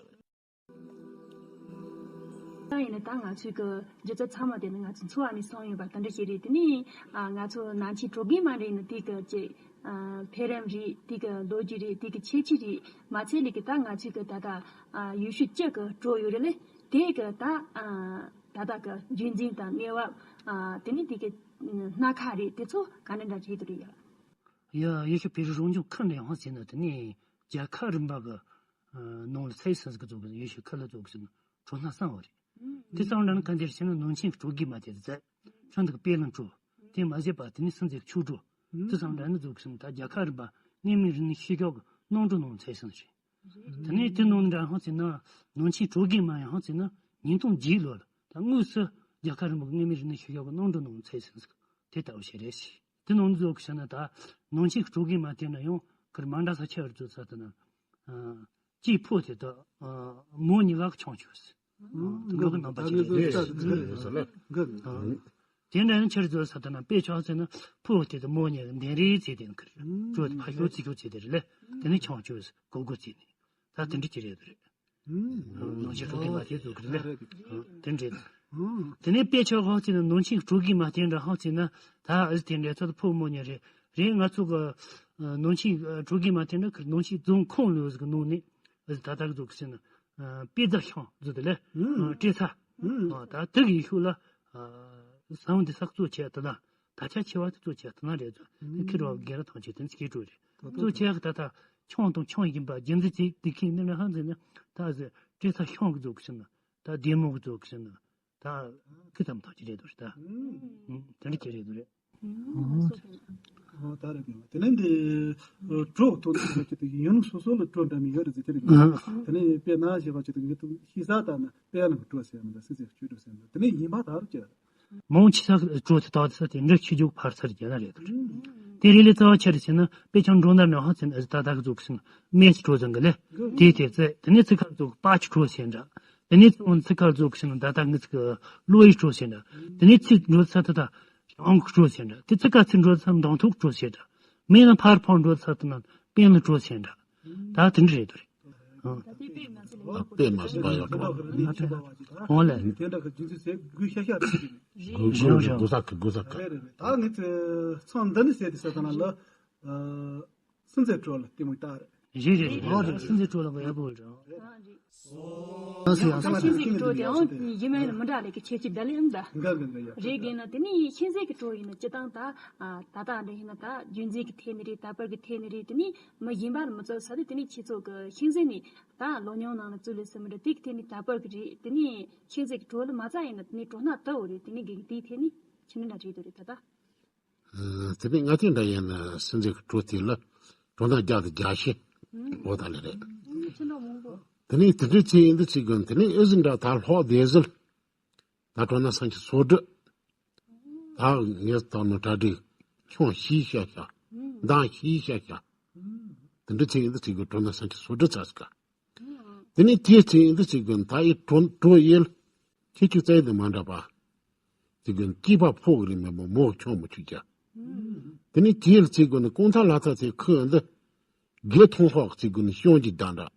ད་ཡིན་ན་ད་ང་ཚོའི་གི་སྒྱུ་རྩལ་ཚང་མ་དེ་ནི་ང་ཚོ་འཚོ་བ་ནས་སོང་ཡོད་པ་དེ་འདྲ་ཞིག་རེད། དེ་ནས་ང་ཚོ་ནང་ཆེན་གྲོགས་རྒན་མ་རེད་ན་དེ་གི་ཅིག་འཕེལ་རིམ་རེད། དེ་གི་ལོ་རྒྱུས་རེད། དེ་གི་ཁྱད་ཆོས་རེད། མ་ཚད་ལས་གི་ད་ང་ཚོའི་གི་ད་ད་ཡུལ་ཤུལ་གཅིག་གི་གྲོགས་ཡོད་རེད་ལེ། དེ་གི་ད་ད་ད་གི་རྒྱུན་འཛིན་དང་གནས་བབ། དེ་ནས་དེ་གི་སྣ་ཁ་རེད། དེ་ཚོ་ག་འདྲ་འདྲ་རེད་དུ་རེད་ཡ། ཡ། ཡུལ་ཤུལ་བོད་རིགས་རང་སྐྱོང་ཁུལ་འདྲ་ཡང་ཟེར་ན་དེ་ནས་རྒྱལ་ཁབ་རིམ་པ་གི་ནང་ལ་ཚད་སུན་ཟིག་གི་བཙུགས་པའི་ཡུལ་ཤུལ་ཁུལ་ལ་བཙུགས་ཟིན་གྲོང་སྣ་གསང་བ་རེད། དེ་ཚང་འདྲ་ནི་ག་འདིར་ཕྱིན་ན་ནང་ཆེན་གྲོགས་རྒན་མ་དེ་རྩད་ཁྱོད་འདི་གི་དཔེ་ལ་འགྲོ། དེ་མ་ཟད་པ་དེ་ནི་སུན་ཟིག་ཆུ་འགྲོ། དེ་ཚང་འདྲ་ནི་བཙུགས་ཟིན་ད་རྒྱལ་ཁབ་རིམ་པ་གནས་མི་རིགས་ནི་ཤི་ཤོག་གི་ནང་འགྲོ་ནང་ཚད་སུན་རེད། དེ་ནས་དེ་ནང་འདྲ་ཧང་ཚེ་ན་ནང་ཆེན་གྲོགས་རྒན་མ་ཡང་ཧང་ཚེ་ན་ཉིས་སྟོང་བརྒྱད་ལོ་ལ་ད་དངོས་སུ་རྒྱལ་ཁབ་རིམ་པ་གི་གནས་མི་རིགས་ནི་ཤི་ཤོག་གི་ནང་འགྲོ་ནང་ཚད་སུན་ཟིག་དེ་ལྟ་བུ་ཞིག་རེད་ཤི། དེ་ནང་འཛུགས་ཤིག་ན་ད་ནང་ཆེན་གྲོགས་རྒན་མ་དེ་ན་ཡང་ཁིར་མ་འདྲ་ས་ཆ་རུ་འཛུགས་ས་དེ་ན། ཅིའི་ཕོ་དེ་དག་མོ་གཉིས་ཀ་ཆང་ཆུ་ཟེར། དེ་འགྲོ་གི་རྣམ་པ་ཅིག་རེད། དེ་འདྲ་ནི་ཆར་འཛུལ་ས་དེ་ན་དཔེ་ཆགས་ཟེར་ན་ཕོ་དེ་དག་མོ་གཉིས་ཀ་འདན་རེ་ཚེ་དེ་ཁིར་ཅོ་དེ་ཕ་ཤོ་ཚི་ཤོ་ཚེ་དེ་རེད་ལེ། དེ་ནི་ཆང་ཆུ་ཟེར་གོ་གོ་ཚེ་ནི་ད་དེ་འདྲ་ཅི་རེད་རེད། ནང་ཆེན་གྲོགས་རྒན་མ་དེ་བཙུགས་ཀྱི་རེད། དེ་འདྲ་རེད། དེ་ནས་དཔེ་ཆ་ཁག་ཅིག་ནི་ནང་ཆེན་གྲོགས་རྒན་མ་དེ་འདྲ་ཧང་ཅིག་ན་ད་ཨ་ཟི་དེ་འདྲ་ཚོད་ཕོ་མོ་གཉིས་རེད། རེད། ང་ཚོ་གི་ནང་ཆེན་གྲོགས་རྒན་མ་དེ་འདྲ་ཁིར་ནང་ཆེན་རྫོང་ཁོངས་ལོ་ཟིག་གི་ནང་ནས་ཨ་ཟི་ད་ད་གི་བཙུགས་ཟིན་ན་དཔེ་རྫ་ཤང་བཙུགས་དེ་ལས་སྤྲེལ་ཚ་ད་དེ་གི་ཤུགས་ལ་ས་བོན་དེ་ས་གཙོ་ཆེ་དེ་ན། ད་ཆ་ཆེ་བ་དེ་གཙོ་ཆེ་དེ་ན་རེད་ཚོ། དེ་ཁེར་བ་རྒན་རབས་ཐམས་ཅད་དེ་ཚོ་སྐྱེ་འགྲོ་རེད། གཙོ་ཆེ་གི་ད་ལྟ་ཆང་དང་ཆང་ཡིན་པ་རྒྱུ་འཛིན་བྱེད་དེ་ཁེ་ནི་ལ་ཧང་ཟེར་ན་ད་ཟེར་སྤྲེལ་ཚ་ཤང་གི་གཙོ་གི་ཟེར་ན་ད་བདེ་མོ་གི་གཙོ་གི་ཟེར་ན་ད་ཁི་ཙམ་ཐག་ཅི་རེད་དོ་རེད་ད། དེ་འདྲ་ཅི་རེད་དོ་རེད། ཨོ་ད་རེད་དེ་ནས་འདི་གྲོགས་ཐོག་ཏུ་ཡིན་ནོ་སོ་སོ་ལ་གྲོགས་འདྲ་མི་ཡོད་རེད་ཟེར་དེ་རེད། དེ་ནས་དཔེར་ན་ཞེས་པ་ཅིག་ཏུ་ངེད་དུ་ཤེས་ས་ད་ན་དཔེ་ལ་གྲོགས་ཟེར་ཡ་མི་འདྲ་སྲིད་ཟེར་བཅོས་གྲོགས་ཟེར་ཡ་མི་འདྲ་དེ་ནས་ཡིན་པ་ད་རུ་ཅི་རེད། མང་ཆེ་ས་གྲོ་དེ་དག་དེ་ས་དེ་འདྲ་ཆུ་རྒྱུག་ཕར་ཚུར་རྒྱག་ན་རེད་དོ། དེ་རེ་ལས་རྩ་བ་ཆེ་རེ་ཟེར་ན་དཔེ་ཆ་འགྲོ་ན་མེད་ཧང་ཟེར་ན་ཨ་ཟི་ད་ད་གི་ཟུག་ཟེར་ན་མེད་ཟེར་གྲོ་ཟེར་གི་ལེ། དེ་དེ་ཚེ་དེ་ནས་ཚིག་ཁར་ཟུག་པ་ཆུ་གྲོ་ཟེར་འདྲ། དེ་ནས་ཚིག་འོན་ཚིག་ཁར་ཟུག་ཟེར་ན་ད་ད་ངི་ཚིག་གློ་ཡི་གྲོ་ཟེར་འདྲ། དེ་ནས་ཚིག་འགྲོ་ས་ད་ད་ཨང་གི་གྲོ་ཟེར་འདྲ། དེ་ཚིག་ཁ་ཚིག་འགྲོ་ས་མདང་ཐུག་གྲོ་ཟེར་འདྲ། མེད་ན་ཕར་ཕར་འགྲོ་ས་ད་ན་པེན་ལ་གྲོ་ཟེར་འདྲ། ད་དེ་འདྲ་རེད་དོ་རེད། ཨ། དཔེ་མ་སྲིད་པ་ཡོད་འགྲོ། འོ་ལེ། དེ་འདྲ་གི་རྒྱུ་མཚན་ཟེར་དགོས་ཤ་ཤ་རེད། དགོས་དགོས་དགོས་ས་གི་དགོས་ས་གི། རེད་རེད་རེད། ད་ངས་ཚེ་ཚང་འདི་ནི་ཟེར་དེ་ས་དང་ལ། སུན་ཚེ་གྲོ་ལ་ལྟད་མོ་ལྟ་རེད། རེད་རེད་རེད། འོ་རེད། སུན་ཚེ་གྲོ་ལ་བ་ཡག་པོ་རེད། ཨ་རེད། ཨ་སུ་ཡང་ཤིང་འཛེག་གི་གྲོ་དེའང་ཡིན་མིན་ལ་མི་འདྲ་ལེ་གི་ཁྱད་ཆོས་འདྲ་ལེ་ཨང་ད། འགའ་འགའ་འགའ་ཡ། རེད་གི་ན་དེ་ནི་ཤིང་འཛེག་གི་གྲོ་ཡིན་ན་སྤྱི་བཏང་ད། ད་ལྟ་འདྲ་ཡིན་ན་ད་རྒྱུན་འཛིན་གི་ཐད་ནས་རེད། ད་བར་གི་ཐད་ནས་རེད། དེ་ནི་མི་གཞན་པ་ལ་མི་ཚོགས་ས་དེ་དེ་ནི་ཁྱེད་ཚོ་གི་ཤིང་འཛེག་ནི་ད་ལོ་ཉུང་ནང་ལ་བཙུགས་ལེ་སི་མི་འདྲ་དེ་གི་ཐད་ནི་ད་བར་གི་རེད། དེ་ནི་ཤིང་འཛེག་གི་གྲོ་ལ་མ་རྩ་ཡིན་ན་དེ་ནི་གྲོ་སྣ་དུ་བོ་རེད། དེ་ནི་གི་དེའི་ཐད་ནི་ཁྱེད་ནི་འདྲ་རེད་དོ་རེད་ད་ད། དེ་ནི་ང་ཐེངས་འདྲ་ཡིན་ན་སུན་འཛེག་གི་གྲོ་དེ་ལ་གྲོ་སྣ་བརྒྱ་དང་བརྒྱ་བྱིན་འོ་ད་ལེ་རེད། དེ་ནི་དེ་འདྲའི་ཚེ་ཡིན་དུ་ཚིག་གོན་དེ་ནི་ཨེ་ཟིན་འདྲ་ད་ལྷོག་བསྡད་ཟིན། ད་གྲོ་སྣ་སང་ཁྱི་སོ་འདྲི། ད་ངས་ད་ནོ་གྲ་སྒྲིག་ ཁྱོད་ཤི་ཤ་ཤ། མདང་ཤི་ཤ་ཤ། དེ་འདྲ་བྱས་ཡིན་དུས་ཅིག་གི་གྲོ་ན་སང་ཁྱི་སོ་འདྲ་ཚ་ཟིག་ག་དེ་ནས་དེའི་ཚེ་ཡིན་དུས་ཅིག་གི་ད་ཡི་གྲོ་གྲོ་ཡེལ། ཁྱི་ཁྱི་བཙལ་དུ་མ་འདྲ་བ། ཅིག་གི་སྐྱེས་པ་ཕོག་རིང་མེད་པ་མོ་ཁྱོད་མི་ཆུག་ཀྱ། དེ་ནས་དེའི་ཚེ་གི་ནི་གོང་ཐ་ལ་ཐ་ཚེ་ཁོས་འདི། དགེ་མཐོང་ཧོག་ཅིག་གི་ནི་ཤོང་གི་དང་འདྲ།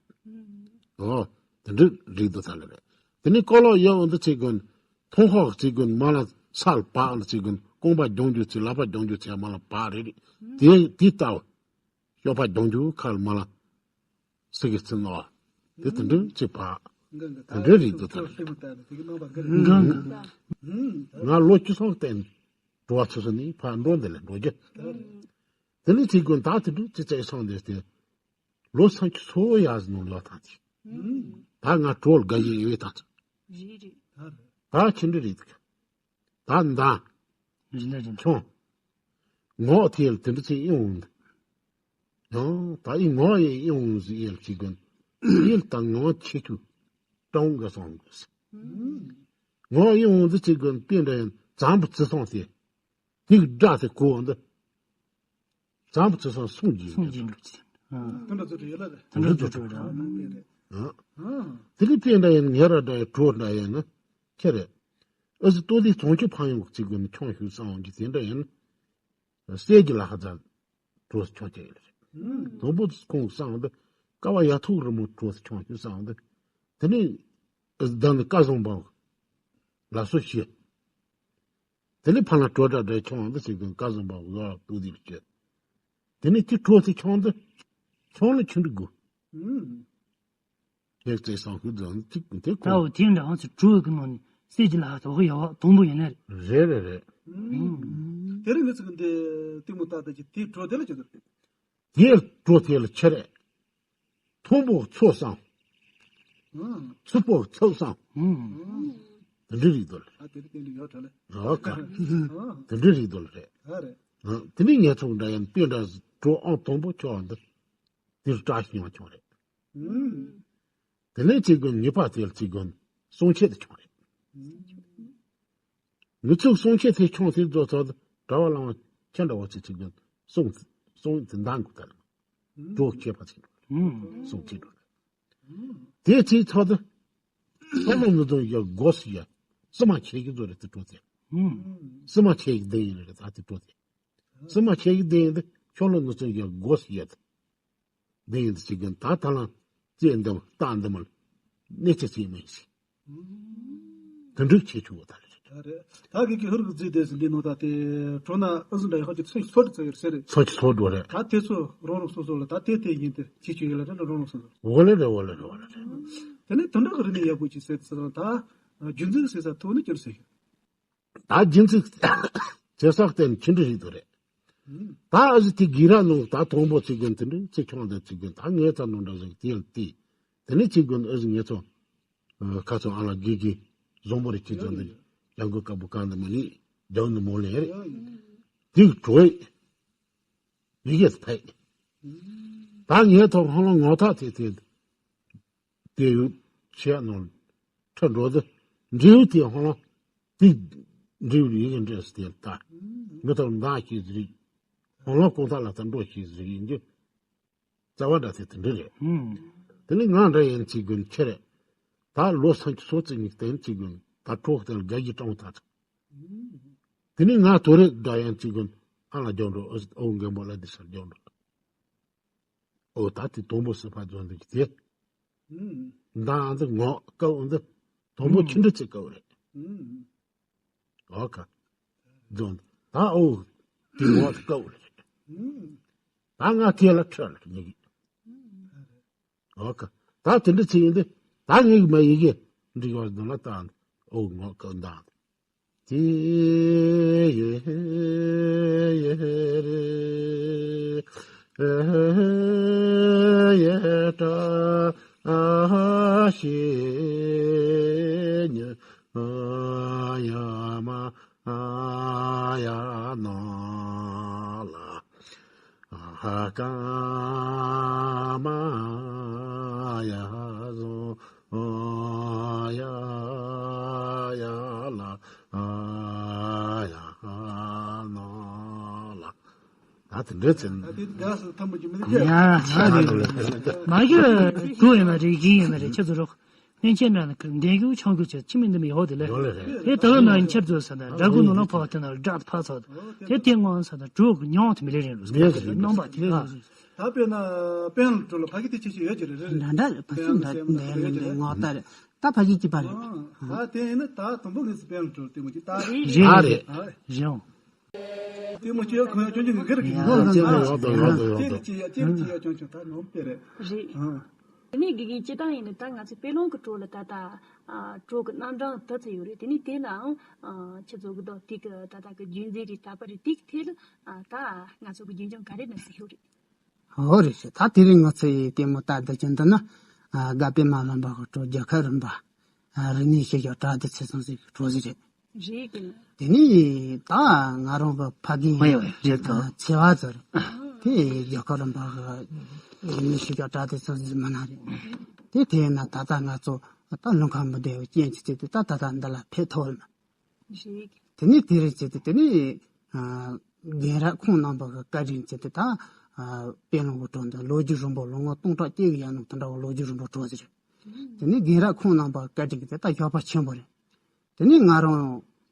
ཨོ། དེ་འདྲ་རིགས་དུ་ཐ་ལ་རེད། དེ་ནས་ཀོ་ལོ་ཡོ་འདི་ཅིག་གི་ནི། མཐོང་ཧོག་ཅིག་གི་ནི་མ་ལ་སལ་པག་ལ་ཅིག་གི་ནི་རྐང་པ་རྒྱང་རྒྱུ་ཚེ་ལག་པ་རྒྱང་རྒྱུ་ཚེ་མ་ལ་པག་རེད། དེ་དེ་ལྟ་བུ། ཤོག་པ་རྒྱང་རྒྱུ་ཁ་ལ་མ་ལ། སི་གི་ཚི་ནོ། དེ་དེ་འདྲ་ཅིག་པག་དེ་འདྲ་རིགས་དུ་ཐ་ལ་རེད། ང་ལོ་བཅུ་སོང་སྟེང་འགྲོ་བ་ཚོ་སོ་ནི་ཕ་འགྲོ་འདི་ལ་འགྲོ་རྒྱུ། དེ་ནས་ཚིག་ཀུན་ད་དེ་འདྲ་ཅི་བྱས་སོང་དེ་སྟེ། ལོ་སང་ཁྱི་སོ་ཡ་ཟི་ནོ་ལོ་ཐང་ཅི། ད་ང་གྲོལ་དགའ་ཡི་ཡོད་དང་ཅི། ད་ཁྱི་འདྲ་རེད། ད་འདང་། ཁྱོང་། ངོག་ཐེལ་དེ་འདྲ་ཅི་ཡོང་། ཡང་ད་ཡི་ངོག་ཡི་ཡོང་ཟི་ཡེལ་ཅི་ཀུན། ཡེལ་ད་ངོག་ཁྱི་ཁྱུ། ཀྲོང་ག་སོང་གི། ངོག་ཡོང་ཟི་ཅི་ཀུན་པེ་འདྲ་ཡང་ཙམ་བུ་ཙི་སོང་སྟེ། དེ་གི་སྒྲ་དེ་གོ་འདི། ཙམ་བུ་ཚོ་སང་སུང་གི་སུང་གི་འགྲོ་ཅི། དེ་འདྲ་ཚོ་རེད་ལ་རེད། དེ་འདྲ་ཚོ་གྲོགས་རེད། དེ་གི་དེ་འདྲ་ཡིན་ངེ་ར་འདྲ་ཡིན་གྲོགས་འདྲ་ཡིན་ན་ཁྱེད་རེད། ཨ་ཟི་ལྟོ་དེ་ཚོང་ཆུ་ཕང་ཡོང་གི་ཅིག་དགོས་ནི་ཁྱོང་ཞུ་སང་འོང་གི་དེ་འདྲ་ཡིན། སྲས་ཀྱི་ལ་ཧ་ཙང་གྲོགས་ཁྱོང་ཅི་ཡིན་རེད། དང་པོ་ཁོང་སང་འདི་ཀ་བ་ཡ་ཐུག་རི་མོ་གྲོགས་ཁྱོང་ཞུ་སང་འདི། དེ་ནས་ཨ་ཟི་ད་ནི་ཀ་བཟང་བ་ལ་སོ་ཤི། དེ་ནས་ཕ་ལ་གྲོ་འདྲ་འདྲ་ཁྱོང་འདི་ཟེར་གི་ཀ་ཟུམ་པ་བཟོ་བ་ཏུ་དེ་བྱེད། དེ་ནས་དེ་གྲོ་དེ་ཁྱོང་འདི། ཁྱོང་ལ་ཁྱི་འདྲི་དགོས། ངས་བཙལ་སང་ཤུགས་རྫོང་ནི་གཅིག་དེ་ད་གོ། འོ་དེ་འདྲ་ཧང་ཚོ་གྲོ་གི་ནང་ནས་སྲས་ཀྱི་ལ་ཧ་ཚོ་ཧོ་ཡ་བ་དང་པོ་ཡིན་ནི་རེད། རེད་རེད་རེད། དེ་རིང་ངས་ཚིག་འདི་གཏི་མུག་ཏག་ཏག་གི་དེ་གྲོ་དེ་ལ་བྱེད་དུ་རེད། དེ་གྲོ་དེ་ལ་ཁྱེར་རེད། མཐོན་པོ་མཚོ་བསམ། ཚུགས་པོ་ཚུགས་བསམ། དེ་འདྲའི་རིགས་དོ་ལ། ཨ་དེ་རིགས་དེ་འདྲ་ཡོད་དྲ་ལེ། རོགས་ག་དེ་འདྲའི་རིགས་དོ་ལ་རེད། ཨ་རེད། དེ་ནས་ངས་ཚོགས་འདྲ་ཡང་དཔེ་འདྲ་གྲོ་ཨང་དང་པོ་ཁྱོད་འདི། དེར་བཀྲ་ཤིས་ཡང་ཁྱོད་རེད། དེ་ནས་ཅིག་དགོན་ངེས་པ་དེར་ཅིག་དགོན་གསུང་ཆེད་དུ་ཁྱོད་རེད། ངེད་ཚོའི་གསུང་ཆེད་དེ་ཁྱོད་དེར་རྫོགས་ཚོད་གྲྭ་བ་ལང་ཁྱེད་འདྲ་བ་ཚོས་ཅིག་དགོན་གསུང་གསུང་དེ་འདང་དགོས་ད་ལ། གྲོགས་མཁས་པ་ཚོས་གསུང་ཅིག་འགྲོ། དེ་ཚེ་ཚོད་དུ་ཚོད་ལོ་ངུ་དུང་ཡག་སྒོ་སི་ཡ་སི་མ་ཁྱེད་ཀྱི་ཚོ་རེད་དེ་གྲོགས་དེ། སི་མ་ཁྱེད་ཀྱི་དེ་ཡིན་རེད་ད་དེ་གྲོགས་དེ། སི་མ་ཁྱེད་ཀྱི་དེ་ཡིན་དེ་ཁྱོད་ལོ་ངུ་དུང་ཡག་སྒོ་སི་ཡ་དེ། འདི་ཡིན་འདི་ཅིག་གིན་ད་ད་ལང་རྩེ་འདི་མ་རྟ་འདི་མ་གནས་ཚེ་ཚེ་མིན་ཞིག་དུ་འགྲིག་ཆེ་ཆུ་བོ་ད་ལ་རེད། ད་རེད། ད་གི་གི་ཧུར་གི་རྫི་དེ་ཟིན་འདི་ནོ་ད་དེ་གྲོ་ན་ཨུ་ཟིན་འདྲ་ཡག་ཧ་ཅི་ཚོད་ཚོད་ཚོད་ཟེར་རེད། ཚོད་ཚོད་འགྲོ་རེད། ད་དེ་ཚོ་རོང་རོང་སོ་སོ་ལ་ད་དེ་དེ་ཡིན་དེ་ཅི་ཆུ་ཡིན་ལ་རེད་རོང་རོང་སོ་སོ། འོ་ལེ་རེད་འོ་ལེ་རེད་འོ་ལེ་རེད། དེ་ནས་དུ་འགྲིག་གི་རི་ནས་ཡག་པོ་ཅི་ཟེར་ཚེ་ད་རྒྱུན་འཛིན་ཟེར་ས་ཐུག་ནི་ཅི་རེད་ཟེར། ད་རྒྱུན་ཚིག་ཇེ་སག་བསྟན་ཁྱི་འདྲ་ཞིག་ཏུ་རེད། ད་ཨ་ཟི་དེ་གི་ར་ནང་ད་དང་པོ་ཚིག་གི་འདི་འདྲ་ཚིག་ཆུང་འདི་ཚིག་གི་ད་ངའི་རྩ་ནང་འདྲ་ཟིག་དེ་ལ་དེ། དེ་ནས་ཚིག་གི་ཨ་ཟི་ངེད་ཚོ་ཁ་ཚོ་ཨ་ལ་གི་གི་བཟང་པོ་རེ་ཁྱི་ཚོ་འདི་ཡང་གོ་དཀར་པོ་གང་འདི་མ་ནི་རྒྱང་འདི་མོ་ལེན་རེད། དེ་གྲོས་ཡི་གེ་ཕེ། ད་ངའི་ཐོག་ཧང་ལ་ངོ་ཐག་དེ་དེ། དེ་ཡུལ་ཆེ་ནང་ཁྲ་འགྲོ་དུ་འབྲས་བུ་དེ་ཧོང་ལ་དེ་འབྲས་བུ་ཡིན་གྱི་འདྲས་སུ་དེ་ལྟ་མི་ཐོག་མདའ་ཞིག་ཟིག་ཧོང་ལ་ཀོང་ཐག་ལ་ད་འགྲོ་ཞིག་ཟིག་ཡིན་གྱི་རྩ་བ་འདྲ་དེ་དེ་འདྲ་རེད། དེ་ནི་ང་འདྲ་ཡན་ཚིག་དགོན་ཁྱེད་རེད། ད་ལོ་སང་གི་སོ་ཚིག་ཉིག་བསྟན་ཚིག་དགོན་ད་གྲོགས་དེ་ལ་དགའ་གི་སྤྲང་ཐག་ཚིག་དེ་ནི་ང་དོ་རེད་འདྲ་ཡན་ཚིག་དགོན་ཨ་ལ་རྒྱང་འགྲོ་ཨོ་མགན་པོ་ལ་འདི་སར་རྒྱང་འགྲོ། ཨོ་ད་དེ་དང་པོ་སི་ཕ་རྫོང་འདི་གི་དེ། མདའ་འདི་ངོ་ཀའོ་འདི་དང་པོ་ཁྱི་འདྲ་ཚེ་ཀའོ་རེད། ཨོ་ཀ་རྫོང་ད་ཨོ་དེ་ངོ་ཀའོ་རེད། ད་ང་དེ་ལ་ཁྲལ་ལ་ཉེ་གི། ཨོ་ཀ་ད་དེ་འདྲ་ཚེ་ཡིན་འདི་ད་ངེ་གི་མ་ཡི་གེ་འདི་གི་བར་དུ་ལ་ད་ཨོ་ངོ་ཀའོ་མདའ་འདི། དེ་ཡེ་ཡེ་རེ་ཡེ་བཀྲ་ཤིས་ཉི་ཡ་མ་ཡ་ནོ་ལ། ཧ་ཀ་མ་ཡ་བཟོ་ཡ་ཡ་ལ་ཡ་ནོ་ལ། ཨ་དེ་འདྲ་ཚེ། ད་དེ་དགའ་སུ་ཐམ་པ་ཅིག་མི་ཡ་ཡ་རེད། མ་གི་དུ་ཡིན་པ་རེད། གཞན་ཡིན་པ་རེད། ཁྱེད་ཚོ་རོགས་ཕན་ཆད་འདྲ་ན་གི་འདན་གི་ཆང་གི་ཆེ་ཆི་མི་འདི་མི་ཡོད་དེ་ལས། དེ་ད་ལོ་ན་ཁྱེད་ཚོ་ས་ན་དགྲ་གུ་ནུ་ལ་ཕོག་དེ་ན་དགྲ་ཕ་ཚོ་དེ་དེ་ངོ་ས་ན་གྲོགས་གི་ཉོང་དེ་མི་ལེ་རེད་ལོ། རྣམ་པ་དེ་ད་དཔེར་ན་པན་ལ་གྲོགས་ལ་ཕ་གི་དེ་ཆེ་ཆེ་ཡོད་ཀྱི་རེད། རེད་རེད། འདྲ་འདྲ་རེད། ཕ་གི་དེ་ཆེ་ཆེ་ཡོད་ཀྱི་རེད། ང་ལྟ་རེད། ད་ཕ་གི་གཅིག་པ་རེད། ད་དེ་ཡིན་ན་ད་དང་པོ་ངས་སུ་པན་ལ་གྲོགས་དེ་མོ་ཅིག་ད་རེད། རེད་རེད། རེད་འོང་། དེ་མོ་ཅིག་ཁོ་ཡང་ཅོན་ཅིག་གི་གི་རེད་གི། ཡོད་དང་ཡོད་དང་ཡོད་དང་ཡོད་དང་། ཅིག་ཅིག་ཡ་ཅིག་ཅིག་ཡ་ཅོན་ཅོན་ད་ནོམ་པེ་རེད། རེད། ཨང་། དེ་ནས་དགེ་རྒན་སྤྱི་བཏང་ཡིན་ན་ད་ང་ཚོ་དཔེ་ཀློང་གི་གྲོགས་ལ་ད་ལྟ་ཨ་གྲོགས་ཀྱི་རྣམ་གྲངས་དུ་ཚོད་ཡོད་རེད། དེ་ནས་དེ་ལའང་ཨ་ཁྱེད་ཚོ་གི་ད་དེ་གི་ད་ལྟ་གི་རྒྱུན་འཛིན་རེད། ད་པ་རེད། དེ་གི་ཐད་ལ་ཨ་ད་ང་ཚོ་གི་རྒྱུན་འཁྱོངས་ག་རེ་གནང་སྲིད་ཡོད་རེད། འོ་རེད་ཤག་ད་དེ་རིང་ང་ཚོ་ཡི་ལྟད་མོ་ལྟ་བསྡད་ཀྱི་འདུག་ན། ཨ་དགའ་པད་མ་ལྷམ་པ་གི་གྲོགས། རྒྱལ་ཁབ་རིམ་པ། ཨ་རིག་གནས་ཤེས་བྱ་བཀྲ་ཤིས་ཚེ་བཟང་ཟེར་གི་གྲོགས་ཟིག་རེད། རེད་གི། དེ་ནས་ད་ང་རང་གི་ཕ་རྒན་ཡིན། ཨོ་ཡོད་རེད་དོ། ཚེ་བ་ཚོ་རེད། དེ་རྒྱལ་ཁབ་རིམ་པ་གི་མི་ཞིག་ཀྱང་གྲ་དེ་ཚོ་ཟིག་མི་སྣ་རེད། དེ་དེས་ན་ད་ལྟ་ང་ཚོ་ད་ལུང་ཁ་མི་བདེ་བའི་རྐྱེན་གྱིས་བརྩིས་ཏེ་ད་ད་ལྟ་འདི་ལ་ཕེབས་ཐུབ་ལ། རེད། དེ་ནས་དེ་རེད་བརྩིས་ཏེ་དེ་ནས་ཨ་རྒན་རབས་ཁོང་རྣམ་པ་གི་བཀའ་དྲིན་བརྩིས་ཏེ་ད་ཨ་དཔལ་ལུང་གི་གྲོགས་འདི་ལོ་རྒྱུས་རིང་པོ་ལོ་ངོ་སྟོང་ཕྲག་གཅིག་གི་ཡན་ནང་དེ་འདྲ་བ་ལོ་རྒྱུས་རིང་པོ་གྲོགས་ཟིག་རེད། དེ་ནས་རྒན་རབས་ཁོང་རྣམ་པ་བཀའ་དྲིན་གྱིས་དེ་ད་ཞོགས་པ་ཆེན་པོ་རེད། དེ་ནས་ང་རང་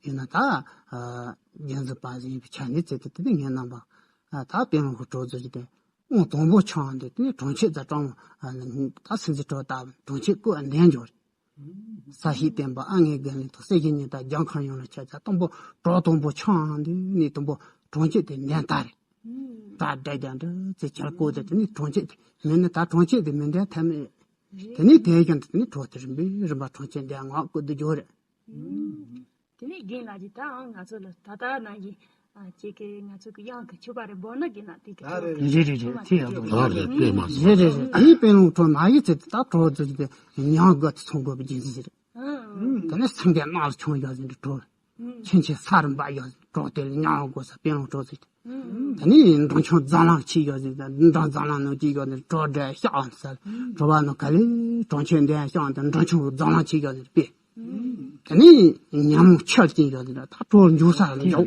ཡིན་ན་ད་ཨ་རྒྱན་འཛིན་པ་ཟིག་ཡིན་པའི་ཆ་ནས་བརྩིས་ཏེ་དེ་ནས་ངེད་རྣམ་པ་ཨ་ད་དཔལ་ལུང་གི་གྲོགས་ཚོ་ཅིག་དེ་དབང་དང་པོ་ཆགས་འདི་དེ་ནས་གྲོང་ཁྱེར་རྫ་གྲོང་ཨ་ད་སེམས་ཅན་གྲོགས་ལྟ་བུ་གྲོང་ཁྱེར་བཀོད་འདན་འཇོག་རེད། ས་གཞི་བརྟན་པ་ཨ་ངའི་རྒན་ལས་ཐོག་སེ་གཞི་ཉི་ད་རྒྱང་ཁར་ཡོང་ལ་ཆ་ཆ་དང་པོ་གྲོགས་དང་པོ་ཆགས་འདི་ནས་དང་པོ་གྲོང་ཁྱེར་དེ་འདན་ད་རེད། ད་བསྡད་རྒྱ་འདྲ་ཚེ་ཆར་བཀོད་དེ་དེ་ནས་གྲོང་ཁྱེར་དེ་མིན་ན་ད་གྲོང་ཁྱེར་དེ་མི་འདན་ཐབས་མེད། དེ་ནས་དེ་བཞིན་དུ་དེ་ནས་གྲོགས་དེ་རིམ་པས་རིམ་པ་གྲོང་ཁྱེར་འདི་ངག་བཀོད་དུ་འཇོག་རེད། དེ་ནས་རྒན་ལགས་ཀྱིས་ད་ཨང་ང་ཚོ་ལ་ད་ལྟ་ནང་གི་ཨ་ཅིག་གི་ང་ཚོ་གི་དབྱངས་ཀྱི་མཆོད་པ་རེ་འབོད་ན། རྒན་ལགས་དེ་གི་ད་རེད། རེད་རེད་རེད། དེ་ཡག་པོ་རེད། ཨ་རེད། དཔེ་མ་སོང་། རེད་རེད་རེད། དེ་ནས་དཔལ་ལུང་གྲོགས་མ་ཡི་ཚེ་དེ་ད་གྲོགས་ཚོ་ཅིག་དེ་ཉག་དགའ་དེ་ཚོང་དགོས་པའི་རྒྱུ་མཚན་ཞིག་རེད། དེ་ནས་སེང་གེ་གནག་ལ་ཆུང་ཡོད་ཟིན་དུ་གྲོགས། ཆུང་ཆེ་ས་རིམ་པ་ཡོད་ཟིན་གྲོགས་དེ་ལ་ཉག་དགོས་ས་དཔལ་ལུང་གྲོགས་ཚོ་དེ། དེ་ནས་འབྲོང་ཆུང་རྫ་ལང་ཆེ་ཡོད་ཟིན་དང་འབྲོང་རྫ་ལང་ནང་ཅི་ཡོད་ཟིན་གྲོགས་འདྲ་ཤག་ཨམ་སལ་གྲོགས་བ་ནང་ག་ལེ་གྲོང་ཁྱེར་འདན་ཤག་དང་འབྲོང་ཆུང་རྫ་ལང་ཆེ་ཡོད་ཟིན་དཔེ། དེ་ནས་ཉམས་ཆག་ཅིག་ཡོད་ཟིན་ད་གྲོགས་འཇུ་ས་ལ་འཇུ།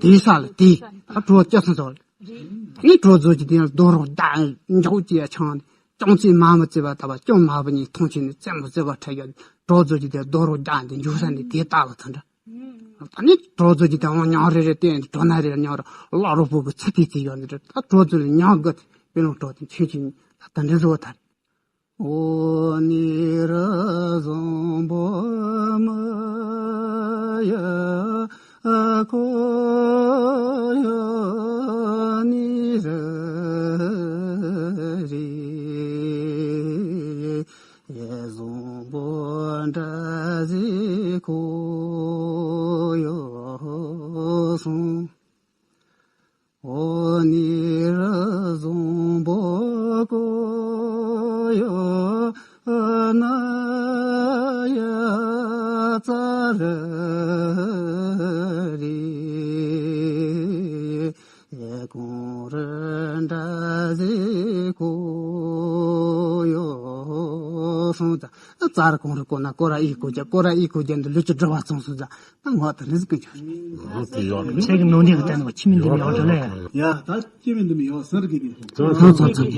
དེ་ས་ལ་དེ་ད་གྲོགས་སྐྱ་སང་ཚོ་ལ། དེ་ནས་གྲོགས་ཚོ་ཅིག་དེ་ལ་རྡོ་རོག་བརྡ་འཇུ་ཅི་ཡ་ཆང་ཅོང་ཙེ་མ་མི་བརྩི་བ་ད་བ་ཅོང་མ་བུ་ཉིད་མཐོང་ཆེན་ནས་རྩེ་མོ་བརྩི་བ་ཁྲ་ཡོད་གྲོགས་ཚོ་ཅིག་དེ་རྡོ་རོག་བརྡ་འདི་འཇུ་ས་ནས་དེ་ལྟ་བ་ཚང་འདྲ། ད་ནི་གྲོགས་ཚོ་ཅིག་དེ་འོང་ཉག་རེ་རེ་བསྟན་གྲོགས་ན་རེ་རེ་ཉག་རེ་གློག་རོ་ཕུག་གི་ཚི་ཏི་ཏི་ཡོད་ནི་རེད། ད་གྲོགས་ཚོ་ལ་ཉག་དགའ་དེ་དཔེ་ལོང་གྲོགས་དེ་ཆུང་ཆུང་ལ་ད་འདྲེ་བཟོ་བ་ད་རེད། ཨོ་ནི་ར་བཟང་པོ་མ་ཡ་ཨ་ཁོ་ཡ་ནི་ར་རི་ཡ་བཟང་པོ་འདྲ་ཟིག་ཁོ་ཡོད་སོང་། ཨོ་ནི་ར་བཟང་པོ་ཀོ་ཡོ་ན་ཡ་ཙ་ར་རི་གོང་རི་འདྲ་ཟིག་ཀོ་ཡོ་སོང་ཙ། ཙ་ར་གོང་རི་ཀོ་ན་ཀོ་ར་ཨི་ཀོ་རྒྱ་ཀོ་ར་ཨི་ཀོ་རྒྱ་འདི་ལུས་ཀྱི་སྒྲུབ་པ་ཚང་སོང་ཙ། ང་དང་རིས་ཀྱི་ཆོས། ཨོ་དེ་ཡོད་རེད། ཚེ་གི་ནོར་འདི་གི་སྟེང་ནས་ཁྱིམ་མི་འདི་མི་ཡོང་དོ་ལེ། ཡ་ད་ཁྱིམ་མི་འདི་མི་ཡོང་ཟེར་གི་གི། ཚོ་ཚོ་ཚོ་ཚོ།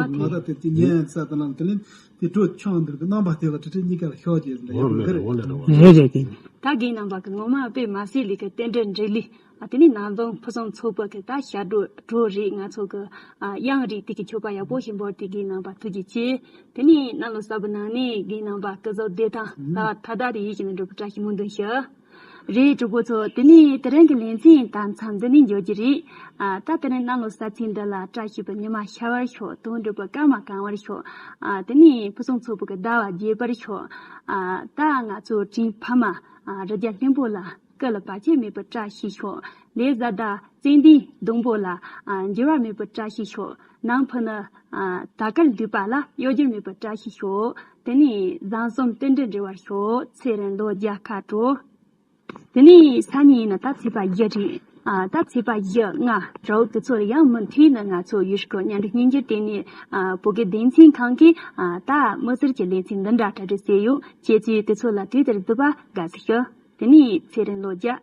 ང་ད་དེ་དེ་ཉན་ས་དང་ལམ་དེ་ལེན་དེ་གྲོགས་ཆང་འདིར་གི་རྣམ་པ་དེ་ལ་དྲི་དྲི་གཉིས་ཀ་ལ་ཤོག་ཅེས་ཟེར་ཡོད་གི་རེད། རེད་རེད་གི། ད་རྒན་རྣམ་པ་གི་ངོ་མ་དཔེ་མ་སྲིད་ལི་གི་རྟེན་འབྲེལ་འབྲེལ་ལི། ཨ་དེ་ནི་ནང་རྫོང་ཕུན་སུམ་ཚོགས་པ་གི་ད་ཞབས་བྲོ་བྲོ་རེད། ང་ཚོ་གི་ཨ་དབྱངས་རིག་དེ་གི་མཆོད་པ་ཡག་པོ་ཞིག་འབོར་ཏེ་རྒན་རྣམ་པ་ཐུགས་རྗེ་ཆེ། དེ་ནི་གནམ་ལོ་གསར་པ་ནང་ནས་རྒན་རྣམ་པ་སྐུ་གཟུགས་བདེ་ཐང་ལ་ཐ་ད་རེ་ཡིད་ཀྱི་ནང་འགྲོ་བཀྲ་ཤིས་སྨོན་འདུན་ཞུ། རེད་གྲོགས་པོ་ཚོ། དེ་ནས་དེ་རིང་གི་ལེ་ཚན་ད་མཚམས་འདི་ནས་འཇོག་རྒྱུ་རེད། ཨ་ད་དེ་རིང་གནམ་ལོ་གསར་ཚེས་འདི་ལ་བཀྲ་ཤིས་པའི་ཉི་མ་ཤར་བར་ཤོག་དུང་སྒྲོན་པའི་སྐར་མ་གང་བར་ཤོག་ཨ་དེ་ནས་ཕུན་སུམ་ཚོགས་པའི་གི་ཟླ་བ་རྒྱས་པར་ཤོག་ཨ་ད་ང་ཚོ་དྲིན་ཕ་མ་ཨ་རི་རྒྱ་ལྷུན་པོ་ལ་སྐུ་ལ་བར་ཆད་མེད་པར་བཀྲ་ཤིས་ཤོག་ལས་བཟའ་ཟླ་ཙན་དན་སྡོང་པོ་ལ་ཨ་འགྱུར་བ་མེད་པར་བཀྲ་ཤིས་ཤོག་ནང་ཕུ་ནུ་ཨ་དར་དཀར་འདུས་པ་ལ་གཡོ་སྒྱུ་མེད་པར་བཀྲ་ཤིས་ཤོག་དེ་ནས་བཟང་གསུམ་རྟེན་འབྲེལ་འགྲིག་པར་ཤོག་ཚེ་རིང་ལོ་བརྒྱ་ཁ་དྲོ། དེ་ནས་སང་ཉིན་ཡིན་ན་ད་ཚེས་པ་བཞི་རེད། ཨ་ད་ཚེས་པ་བཞི་ལྔ་དྲུག་དེ་ཚོ་ལ་ཡང་མུ་མཐུད་ནས་ང་ཚོ་ཡུ་ཤུ་ཁོ་མཉམ་འབྲེལ་སྙན་འགྱུར་ལྟེ་གནས་ཨ་བོད་སྐད་སྡེ་ཚན་ཁང་གིས་ཨ་ད་མི་སེར་གྱི་ལེ་ཚན་འདི་འདྲ་གྲ་སྒྲིག་བྱས་ཡོད། ཁྱེད་ཚོས་དེ་ཚོ་ལ་དུས་དེར་སྒྲུབ་པ་དགའ་བསུ་ཞུ། དེ་ནས་ཚེ་རིང་ལོ་བརྒྱ།